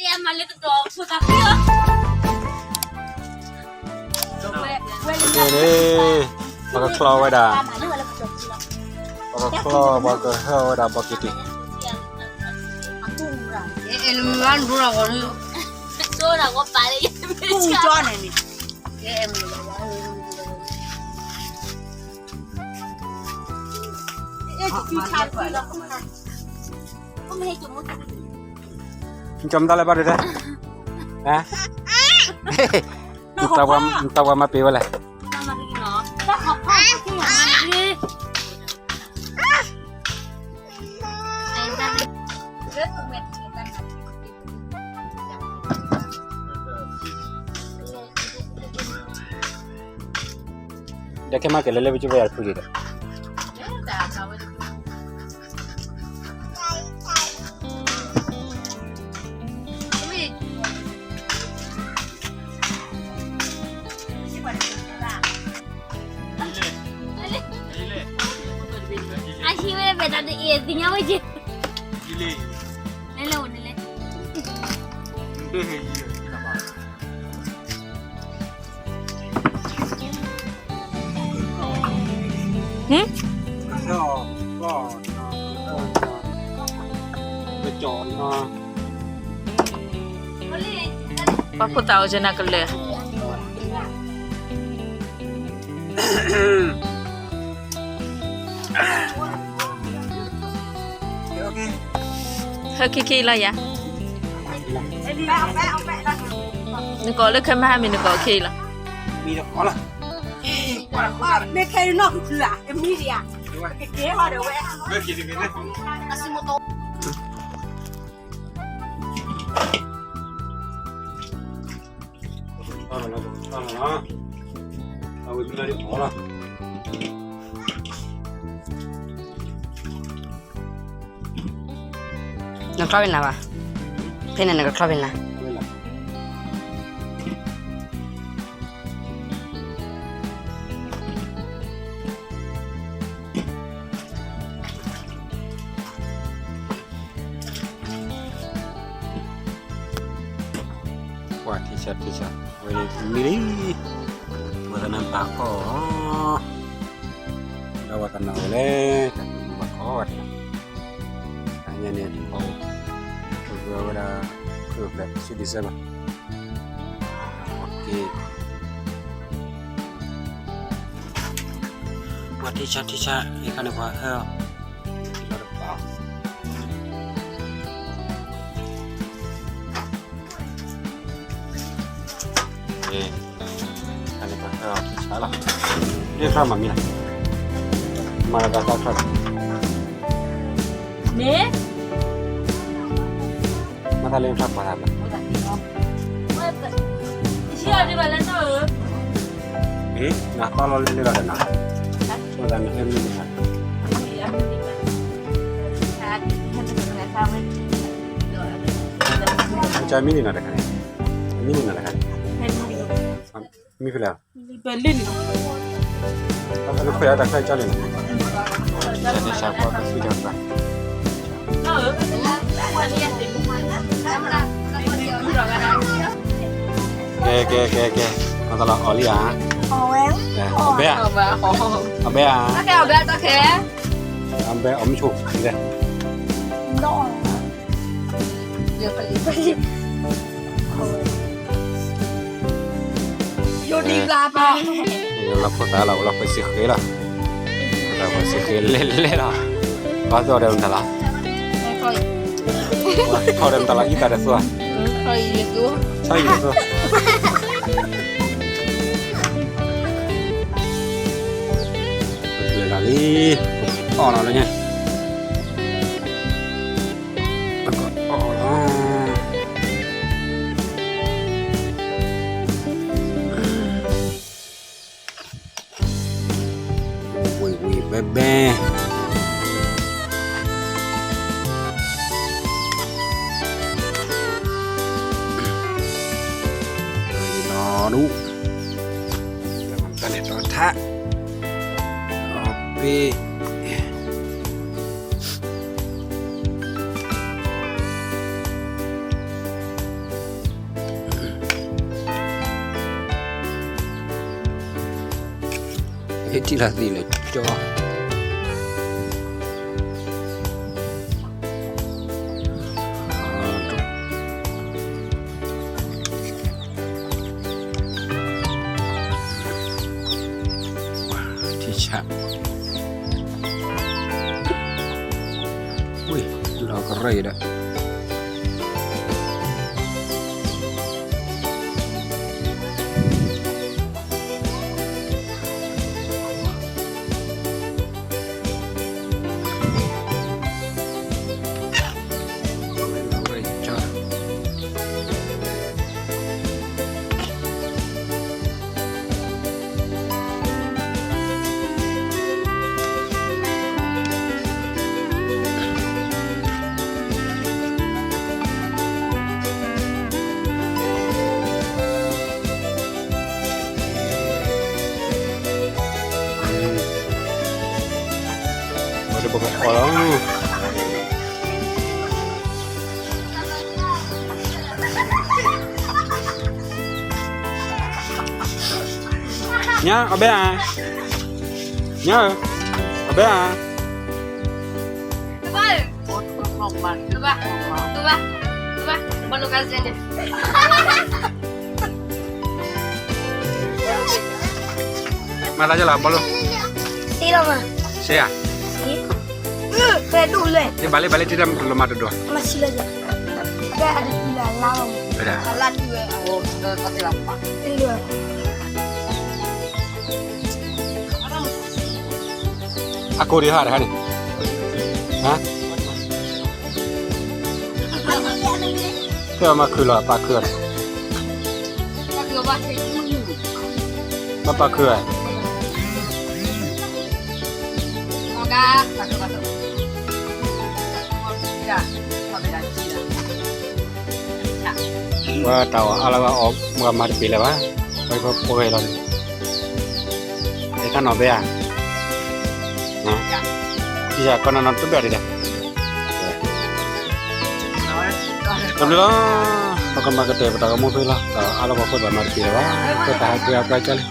မၤလၢတတီၤဖိသၣ်ဖံလီၤ. န့ၣ် ပှၤကချီဝဲဒၣ်, ပှၤကချီ ပှၤကဟၢဝဲဒၣ် ဘီက့တံၢ် အဲၣ်လၢမုၢ်ဂၤနရူၢ်လီၤဂီၤလၢ ကၠိဒၣ်ဂီၤပာ်လၢယဲၢ်မ့ၢ်ကၠီန့ၣ်န့ၣ် နကၠီမတၤလဲၣ်ဘၣ်ဒုးဒဲး, နတၢ်ပှၤမၤပ့ၤဝဲလဲၣ်. ဒီးခဲမၤကလဲၤလၢပကၠိဝဲယၤတဖုဒံးဒီး အဟံးဝဲဘဲတၢ်တအံၤ သ့ၣ်ညါဝဲက့ၤ လဲၤလဲၤအိၣ်န့ၣ်လဲၣ်. ပှၤဖိသၣ်အိၣ်ကနၣ်ကလၢာ် ဟဲခံခံလီၤယၤ, နကိးလၢခဲမဟါမ့ၢ်နကိးခံလီၤ. မ့ၢ်ခဲအံၤနီၢ်ကချုးဧါ, ကမံဒံးဧါ, ကကဲဟီဒီးဝဲ အဝဲမ့ၢ်လီၤဒ်အီၤလီၤ. နချီဖဲနၤဘၣ်, ဖဲန့ၣ်နကချီဖဲနၤ. ပှၤထံဆးထံဆး ဝဲမံလံ, ဝဲသနၢ်ဘၣ်ကီၢ်, ဒီးဝဲသနၢ်ဝဲလဲၣ်, တၢ်ဘၣ်ကီၢ်ဝဲတနၢ်, အညါန့ၣ် ပဝဲဒၣ် ခုဖျဲး ဆူ December, ပှၤထံဆးထံဆး အခါန့ၣ်ပှၤဟဲအီၤ လီၤတပာ် အခါန့ၣ်ပှၤဟဲအီၤထံဆးလီၤ, လၢခါမၤမံလီၤ, မၤလီၤတၢ်သီခါလီၤ, မ့ၢ် မၤသးလၢနထီၣ်ပှၤသးဘၣ်, နသီလီၤလၢလၢလီၤတနၤ, မၤသးနဟဲမံန့ၣ်, ကမံန့ၣ်နၤတခါန့ၣ်, မံန့ၣ်နၤတခါန့ၣ်, မံဖဲလဲၣ်, တၢ်ခွဲးတၢ်ခွဲးကၢ်န့ၣ်, ကဲ ကဲ ကဲ ကဲ, မၤသးလီၤအီၤလံဧါ, အဘဲဧါ, အဘဲဧါ, အဘဲအီၤမုၢ်ဆိ, ယိၤဒံးဘျါဘၣ်, လီၤဖိသၣ်လီၤ လီၤဖိစံးဃ့လီၤ, လီၤဖိစံးဃ့လဲၣ်လဲၣ်လီၤ, ဘၣ်သီၣ်ဒီးမတၤလီၤ, ထီၣ်ဒီးမတၤလီၤ အံသးတသူ, ဆီယံၤတသူ, လီၤလံ, အီၣ်လီၤလၢညါ အကအီၣ်လီၤ, ဝံၤဝံၤဘဲဘဲ, လီၤဒူၣ်, တၢ်န့ၣ်ထီၣ်ထါ, အီၣ်ပ့ၤ ဝံၤဝံၤဘဲဘဲ, ထံၣ်လီၤသံလၢကၠီ ထံဆး ဝ့ၢ် လီၤကရၢၢ်ဒီး ညါ အဘဲဧါ, ညါဧၢ, အဘဲဧါ. မၤလၢယလီၤ ဘီလိၣ်, စ့လီၤမး, စ့ဧါ, စ့, ဖဲဒိၣ်လဲၣ်, ဘၣ်လံ ဘၣ်လံ ထံၣ်တၢ်လီၤမၤတဒိၣ်, မၤဆံလီၤယၤ, ဖဲအတလၢ်လါလီၤ, အကိးဒံးဟါတခါန့ၣ်, ဟါ, ဖဲအမၤခုၣ်လီၤ ပာ်ခုၣ်အီၤန့ၣ်, မၤပာ်ခုၣ်ဧါ, ဝဲတၢ်အီၣ်အါလၢဝဲအီၣ် မၤတပ့ၤလၢၤဘၣ်, ဝဲဖိဖိဂဲၤလီၤန့ၣ်, တခါနီၢ်ဘဲဧါ, ယၤကီနီၢ်နီၢ်တဘဲၣ်ဒံးဒၣ်, တဘျီလီၤ, ပကမၤကတၢၢ်ပတၢ်ဂီၤမူဖဲလီၤ, တၢ်အီၣ်အါလၢပှၤဖိဒိၣ်မၤတပ့ၤလၢၤဘၣ်, ပတၢ်ဟးက့ၤအပှၤကၢ်လံ,